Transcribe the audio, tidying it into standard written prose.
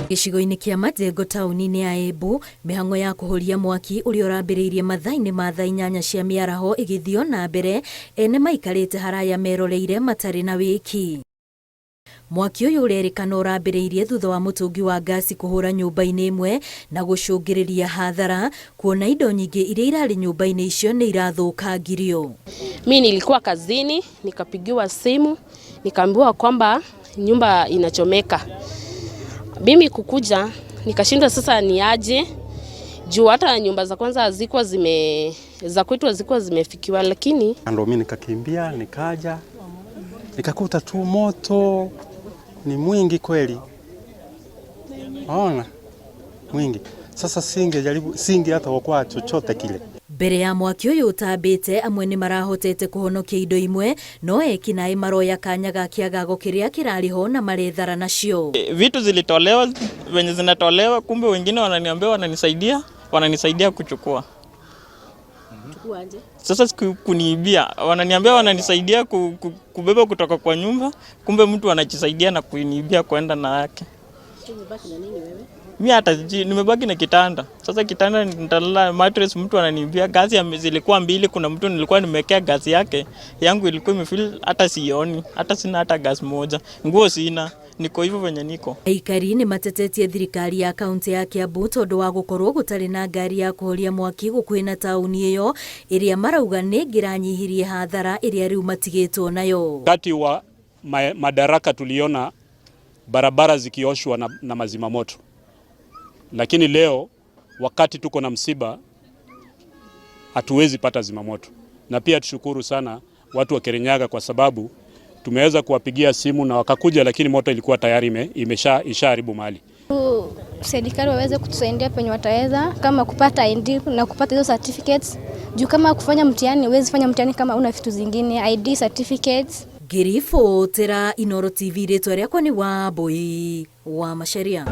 Gĩcigo-inĩ kĩa Majengo taũni-inĩ ya Embu, mĩhang'o ya kũhoria mwaki ũrĩa ũrambĩrĩirie mathaa-inĩ ma thaa 8 cia mĩaraho ĩgĩthio na mbere, ene maikarĩte haraya meroreire matarĩ na wĩki. Mwaki ũyũ ũrerĩkana ũrambĩrĩirie thutha wa mũtũngi wa ngasi kũhũra nyũmba-inĩ ĩmwe na gũcũngĩrĩria hathara, kuona indo nyingĩ iria irarĩ nyũmba-inĩ icio nĩ irathũkangirio. Mi nilikuwa kazini, nikapigiwa simu, nikaambiwa kwamba nyumba inachomeka. Mimi kukuja nikashindwa sasa ni aje juu hata nyumba za kwanza hazikuwa zime za kwetu hazikuwa zimefikiwa, lakini Ndo mimi nikakimbia nikaja nikakuta tu moto ni mwingi kweli, ona mwingi. Sasa singejaribu singe hata okoa chochote kile. Mbere ya mwaki ũyũ ũtambĩte, amwe nĩ marahotete kũhonokia indo imwe, no ekinaĩ maroya kanya ga kĩagago kĩrĩa kĩrarĩ ho na marethara nacio. Vitu zilitolewa venye zinatolewa, kumbe wengine wananiambia wananisaidia kuchukua. Sasa siku kuniibia, wananiambia wananisaidia kubeba kutoka kwa nyumba, kumbe mtu anajisaidia na kuniibia kwenda na yake. Mi hata sijui, nimebaki na kitanda. Sasa kitanda nitalala mattress, mtu ananiibia. Gasi zilikuwa mbili, kuna mtu nilikuwa nimewekea gasi yake, yangu ilikuwa imefill, hata sioni, hata sina hata gas moja. Nguo sina, niko hivyo venye niko. Aikari nĩ matetetie thirikari ya kaunti ya Kiambu tondũ wa gũkorwo gũtarĩ na ngari ya kũhoria mwaki gũkuhĩ na taũni ĩyo, ĩrĩa marauga nĩ ĩngĩranyihirie hathara ĩrĩa rĩu matigĩtwo nayo. Wakati wa madaraka tuliona barabara zikioshwa na mazima moto, lakini leo wakati tuko na msiba hatuwezi pata zimamoto. Na pia tushukuru sana watu wa Kirinyaga kwa sababu tumeweza kuwapigia simu na wakakuja, lakini moto ilikuwa tayari imesha ishaharibu mali. Serikali waweze kutusaidia penye wataweza, kama kupata ID na kupata hizo certificates, juu kama kufanya mtihani, huwezi fanya mtihani kama una vitu zingine, ID, certificates. Ngĩribotera Inooro TV, rĩtwa rĩakwa nĩ Wambui wa Macharia.